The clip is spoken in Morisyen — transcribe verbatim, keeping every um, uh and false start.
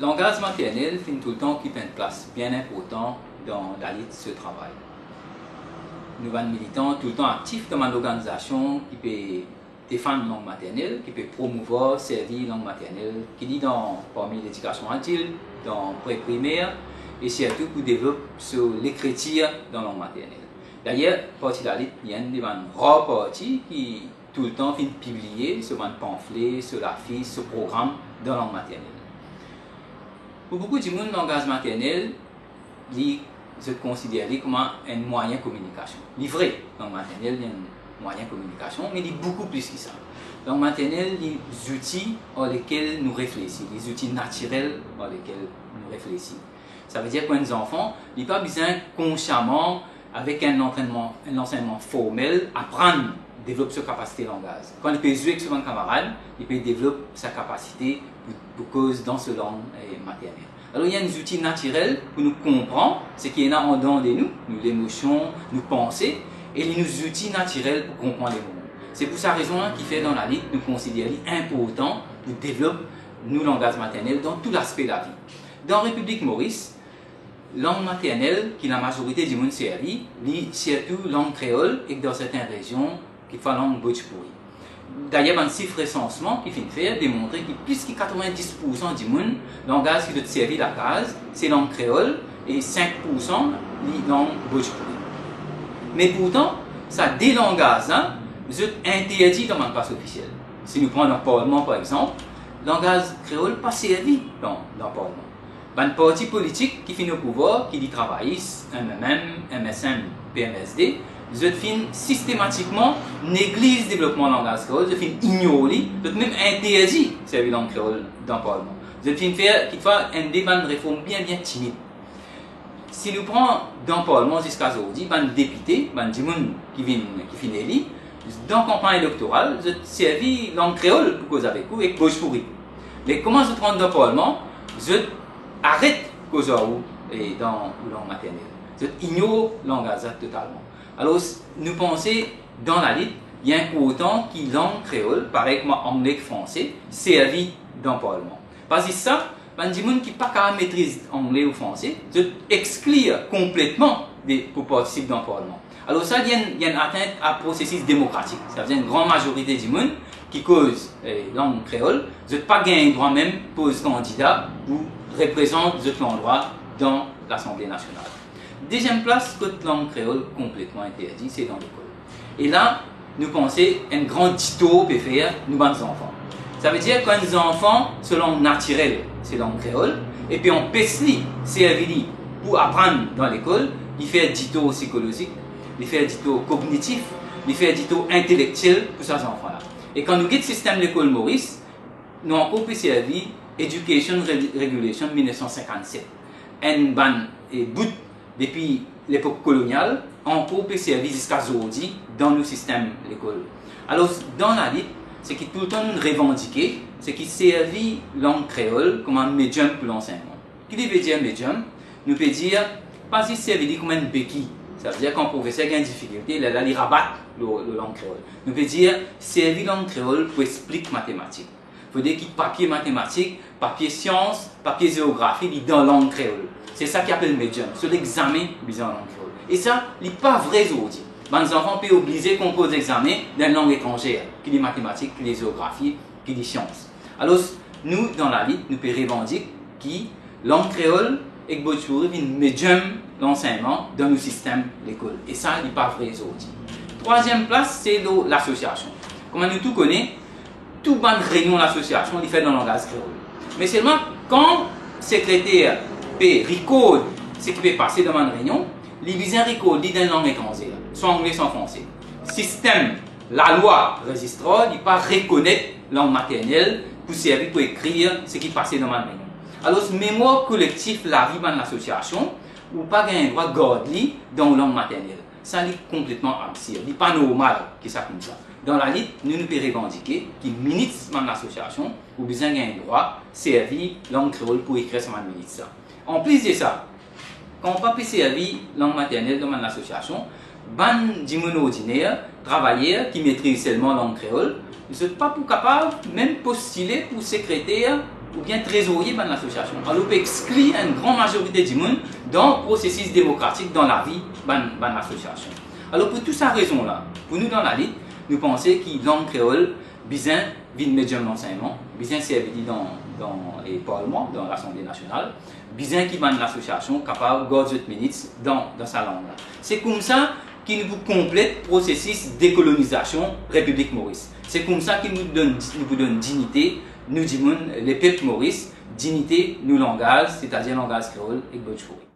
Langaz maternel finn toultan okip enn plas bien inportan dan lalit so travay. Nou bann militan toultan aktif dan bann lorganizasion ki pe defann lang maternel, ki pe promouvar servi lang maternel, ki li dan parmi ledikasion adilt, dan pre-primer, e sirtou pou devlop so lekritir dan lang maternel. Dayer, Parti Lalit li enn de bann rar parti ki toultan finn pibliye so bann panfle, so lafis, so program dan lang maternel. Pou boukou dimoun, langaz maternel, li, zot konsider li kouma enn mwayin kominikasion. Li vre, lang maternel li enn mwayin kominikasion, me li boukou plis ki sa. Lang maternel li zouti ar lekel nou reflesi, li zouti natirel ar lekel nou reflesi. Savedir ki enn zanfan, li pa bizin konsiaman, avek enn lantrennman, enn lansegnman formel, aprann devlop so kapasite langaz. Kan li pe zwe ek so bann kamarad, li pe devlop sa kapasite pou, pou koz dan so lang, eh, maternel. Alor, li enn zouti natirel pou nou konpran seki ena andan de nou, nou lemosion, nou panse, e li nou zouti natirel pou konpran lemond. Se pou sa rezon la ki fer dan lalit, nou konsider li inportan pou devlop nou langaz maternel dan tou laspe lavi. Dan Repiblik Moris, lang maternel ki lamazorite dimoun servi, li sirtou lang kreol ek dan sertin rezion, kitfwa lang bojpuri. Dayer, bann sif resansman ki finn fer demontre ki plis ki katrevinndis poursan dimoun, langaz ki zot servi lakaz, se lang kreol, e sink poursan li lang bojpuri. Me pourtan, sa de langaz la, zot interdi dan bann plas ofisiel. Si nou pran dan parlman, par exanp, langaz kreol pa servi dan, dan parlman. Bann parti politik ki finn o pouvwar, ki li Travayis, M M M, M S M, P M S D, zot finn sistematikman negliz devlopman langaz kreol, zot finn ignor li, zot mem interdi servi lang kreol dan parlman. Zot finn fer kitfwa enn de bann reform bien, bien timid. Si nou pran dan parlman ziska zordi, bann depite, bann dimoun ki vinn, ki finn eli, dan kanpagn elektoral, zot servi lang kreol pou koz avek ou ek bojpuri. Me kouma zot rant dan parlman, zot aret koz ar ou, e, dan ou lang maternel. Zot ignor langaz la totalman. Alor, nou panse, dan lalit, li inportan ki lang kreol, parey kouma angle ek franse, servi dan parlman. Pa zis sa, bann dimoun ki pa kapav metriz angle ou franse, zot exklir konpletman de, pou partisip dan parlman. Alor sa, li enn, li enn atint a prosesis demokratik. Savedir enn gran mazorite dimoun ki koz, eh, lang kreol, zot pa gagn drwa mem poz kandida pou reprezant zot landrwa dan Lasanble Nasional. Deziem plas kot lang kreol konpletman interdi, se dan lekol. E la, nou panse enn gran ditor pe fer nou bann zanfan. Savedir, kan enn zanfan, so lang natirel, se lang kreol, epi anpes li servi li pou aprann dan lekol, li fer ditor sikolozik, li fer ditor kognitif, li fer ditor intelektiel pou sa zanfan la. E kan nou get sistem lekol Moris, nou ankor pe servi Education Re-, Regulation mil nef san sinkannset. Enn bann, e, bout depi lepok kolonial, ankor pe servi ziska zordi dan nou sistem lekol. Alor, dan lalit, seki toultan nou revandike, seki servi lang kreol kouma medium pou lansegnman. Ki li ve dir medium? Nou pe dir, pa zis servi li kouma enn beki. Savedir kan profeser gagn difikilte, lerla li rabat lor, lor lang kreol. Nou pe dir, servi lang kreol pou explik matematik. Fode ki papie matematik, papie sians, papie zeografi, li dan lang kreol. Se sa ki apel medium. So lexame bizin an lang kreol. E sa, li pa vre zordi. Bann zanfan pe oblize konpoz lexame dan lang etranzer, ki li matematik, ki li zeografi, ki li sians. Alor, nou, dan lalit, nou pe revandik ki lang kreol ek bojpuri vinn medium lansegnman dan nou sistem lekol. E sa, li pa vre zordi. Trwaziem plas, se lor lasosiasion. Kouma nou tou kone, tou bann reynion lasosiasion, li fer dan langaz kreol. Me selman, kan sekreter pe rikord seki pe pase dan bann reynion, li bizin rikord li dan lang etranzer, swa angle, swa franse. Sistem lalwa rezistrar, li pa rekonet lang maternel pou servi pou ekrir seki pase dan bann reynion. Alor, memwar kolektif lavi bann lasosiasion, ou pa gagn drwa gard li dan ou lang maternel. Sa, li konpletman absird, li pa normal ki sa koumsa. Dan lalit, nou, nou pe revandike ki minit bann lasosiasion, ou bizin gagn drwa servi lang kreol pou ekrir sa bann minit sa. Anplis de sa, kan ou pa pe servi lang maternel dan bann lasosiasion, bann dimoun ordiner, travayer ki metriz selman lang kreol, zot pa pou kapav mem postile pou sekreter oubien trezorie bann lasosiasion. Alor, ou pe exklir enn gran mazorite dimoun dan prosesis demokratik, dan lavi bann, bann lasosiasion. Alor, pou tou sa rezon la, pou nou dan lalit, nou panse ki lang kreol bizin vinn mediom lansegnman, bizin servi li dan, dan, e, parlman, dan Lasanble Nasional, bizin ki bann lasosiasion kapav gard zot minit dan, dan sa lang la. Se koumsa ki nou pou konplet prosesis dekolonizasion Repiblik Moris. Se koumsa ki nou donn, nou pou donn dignite nou dimoun, lepep Moris, dignite nou langaz, setadir langaz kreol ek bojpuri.